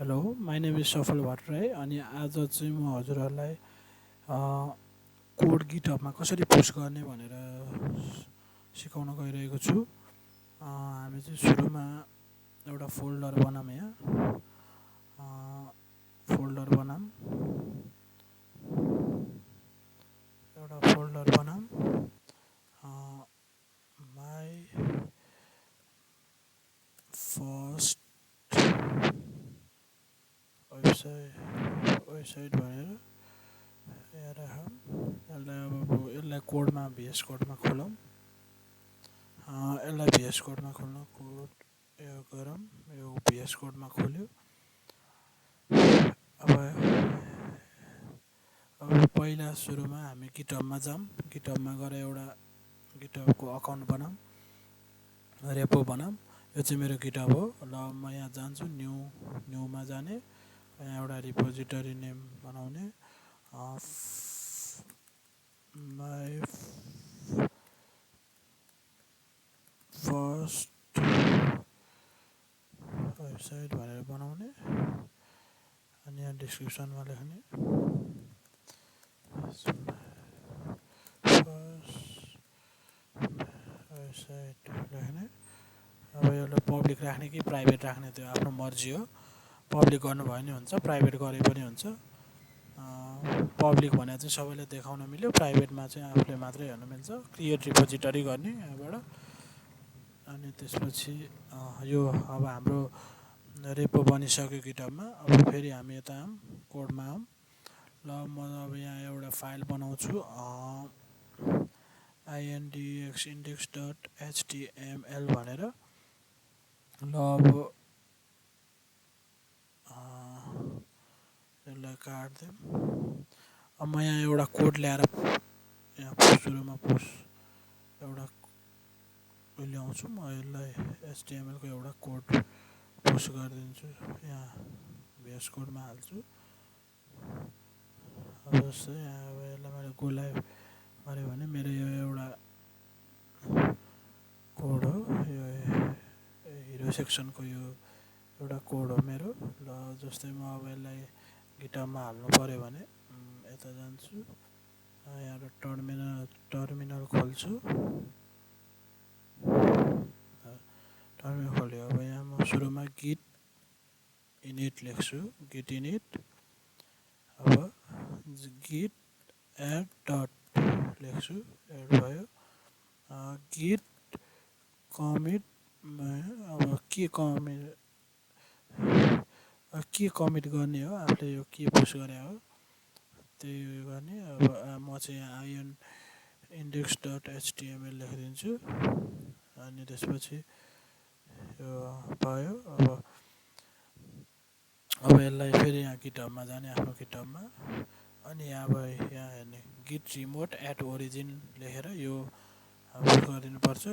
Hello, my name is सफल भट्टराई अनि आज चाहिँ म हजुरहरूलाई कोड गिटहबमा कसरी पोस्ट गर्ने भनेर सिकाउन गइरहेको छु। हामी चाहिँ सुरुमा एउटा फोल्डर बनाऊँ। यहाँ फोल्डर बनाऊँ, एउटा फोल्डर बनाऊँ। माई फर्स्ट वेबसाइट भनेर यहाँ राखौँ। यसलाई कोडमा भिएस कोडमा खोलौँ। यसलाई भिएस कोडमा खोल्न कोड यो गरौँ। यो भिएस कोडमा खोल्यो। अब पहिला सुरुमा हामी गिटहबमा जाऊँ। गिटहबमा गएर एउटा गिटहबको अकाउन्ट बनाऊँ, रेपो बनाऊँ। यो चाहिँ मेरो गिटहब हो। ल म यहाँ जान्छु, न्यूमा जाने, यहाँ एउटा रिपोजिटरी नेम बनाउने। माई फर्स्ट वेबसाइट भनेर बनाउने अनि यहाँ डिस्क्रिप्सनमा लेख्ने फर्स्ट वेबसाइट लेख्ने। अब यसलाई पब्लिक राख्ने कि प्राइभेट राख्ने त्यो आफ्नो मर्जी हो। पब्लिक गर्नुभयो भने हुन्छ, प्राइभेट गरे पनि हुन्छ। पब्लिक भने चाहिँ सबैले देखाउन मिल्यो, प्राइभेटमा चाहिँ आफूले मात्रै हेर्न मिल्छ। क्रिएट रिपोजिटरी गर्ने यहाँबाट। अनि त्यसपछि यो अब हाम्रो रेपो बनिसक्यो गिटहबमा। अब फेरि हामी यता आऊँ, कोडमा आऊँ। ल म अब यहाँ एउटा फाइल बनाउँछु, index.html भनेर। ल अब यसलाई काट्दिउँ। अब म यहाँ एउटा कोड ल्याएर यहाँ सुरुमा एउटा ल्याउँछु। म यसलाई HTML को एउटा कोड पोस्ट गरिदिन्छु। यहाँ भिएस कोडमा हाल्छु। अब जस्तै यहाँ अब यसलाई मैले गोलाइ गऱ्यो भने मेरो यो एउटा कोड हो। यो हिरो सेक्सनको यो एउटा कोड हो मेरो। ल जस्तै म अब यसलाई गिटहबमा हाल्नु पऱ्यो भने यता जान्छु, यहाँ टर्मिनल खोल्छु। टर्मिनल खोल्यो। अब यहाँ म सुरुमा गिट इनिट लेख्छु, गिट इनिट। अब गिट एड डट लेख्छु, एड भयो। गिट कमिट, अब के कमिट गर्ने हो, आफूले यो के पोस्ट गरे हो त्यही गर्ने। अब म चाहिँ यहाँ index.html लेखिदिन्छु। अनि त्यसपछि यो भयो। अब यसलाई फेरि यहाँ गिटहबमा जाने, आफ्नो गिटहबमा। अनि यहाँ अब यहाँ हेर्ने गिट रिमोट एट ओरिजिन लेखेर यो पोस्ट गरिदिनुपर्छ।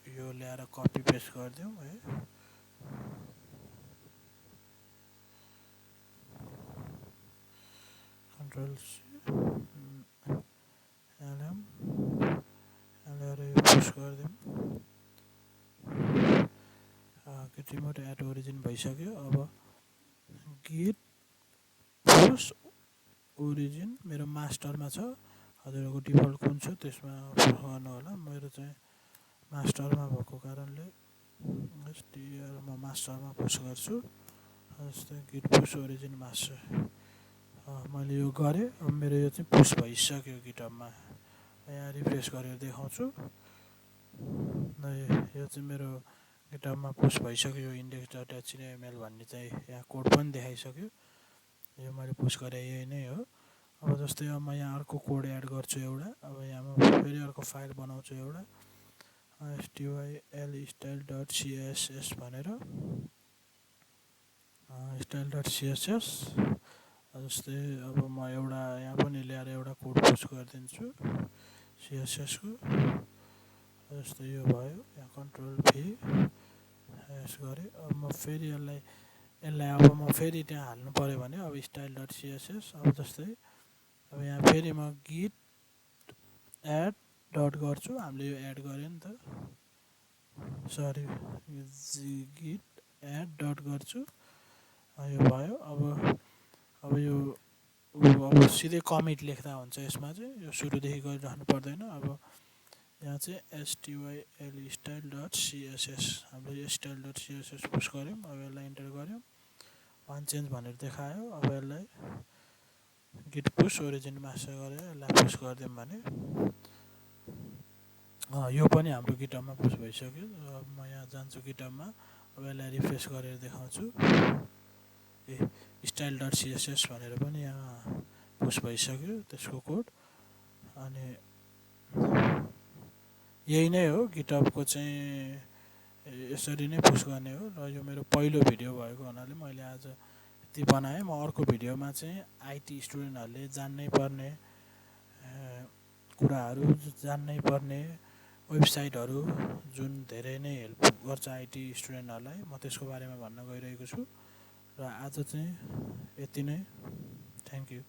यो ल्याएर कपी पेस्ट गरिदिउँ है। कन्ट्रोल सी यहाँ ल्याएर यो पोस्ट गरिदिउँ। गिट रिमोट एट ओरिजिन भइसक्यो। अब गिट पोस्ट ओरिजिन मेरो मास्टरमा छ। हजुरहरूको डिफल्ट कुन छ त्यसमा पोस्ट गर्नु होला। मेरो चाहिँ मास्टरमा भएको कारणले म मास्टरमा पोस्ट गर्छु। जस्तै गिट पोस्ट ओरिजिन मास्टर मैले यो गरेँ। अब मेरो यो चाहिँ पोस्ट भइसक्यो गिटहबमा। यहाँ रिफ्रेस गरेर देखाउँछु। यो चाहिँ मेरो गिटहबमा पोस्ट भइसक्यो। index.html भन्ने चाहिँ यहाँ कोड पनि देखाइसक्यो। यो मैले पोस्ट गरेँ यही नै हो। अब जस्तै अब म यहाँ अर्को कोड एड गर्छु एउटा। अब यहाँ म फेरि अर्को फाइल बनाउँछु एउटा, style.css भनेर, style.css। जस्तै अब म एउटा यहाँ पनि ल्याएर एउटा कोड पोस्ट गरिदिन्छु CSS को। जस्तै यो भयो। यहाँ कन्ट्रोल भी एस गरेँ। अब म फेरि यसलाई अब म फेरि त्यहाँ हाल्नु पऱ्यो भने अब style.css। अब जस्तै अब यहाँ फेरि म गिट एड डट गर्छु। हामीले यो एड गऱ्यो नि त, सरी, गिट एड डट गर्छु। यो भयो। अब यो अब सिधै कमिट लेख्दा हुन्छ यसमा चाहिँ, यो सुरुदेखि गरिराख्नु पर्दैन। अब यहाँ चाहिँ STYL स्टाइल डट CSS हामीले स्टाइल डट CSS पुस गऱ्यौँ। अब यसलाई इन्टर गऱ्यौँ, वान चेन्ज भनेर देखायो। अब यसलाई गिट पुस ओरिजिन मास्टर गरेर यसलाई पुस गरिदिउँ भने यो पनि हाम्रो गिटअपमा पुस भइसक्यो। अब म यहाँ जान्छु गिटअपमा, अब यसलाई रिफ्रेस गरेर देखाउँछु। स्टाइल डट CSS भनेर पनि यहाँ पुस भइसक्यो त्यसको कोड। अनि यही नै हो गिटअपको चाहिँ, यसरी नै पुस गर्ने हो। र यो मेरो पहिलो भिडियो भएको हुनाले मैले आज यति बनाएँ। म अर्को भिडियोमा चाहिँ IT स्टुडेन्टहरूले जान्नै पर्ने कुराहरू, जान्नै पर्ने वेबसाइटहरू जुन धेरै नै हेल्प गर्छ IT स्टुडेन्टहरूलाई, म त्यसको बारेमा भन्न गइरहेको छु। र आज चाहिँ यति नै। Thank you.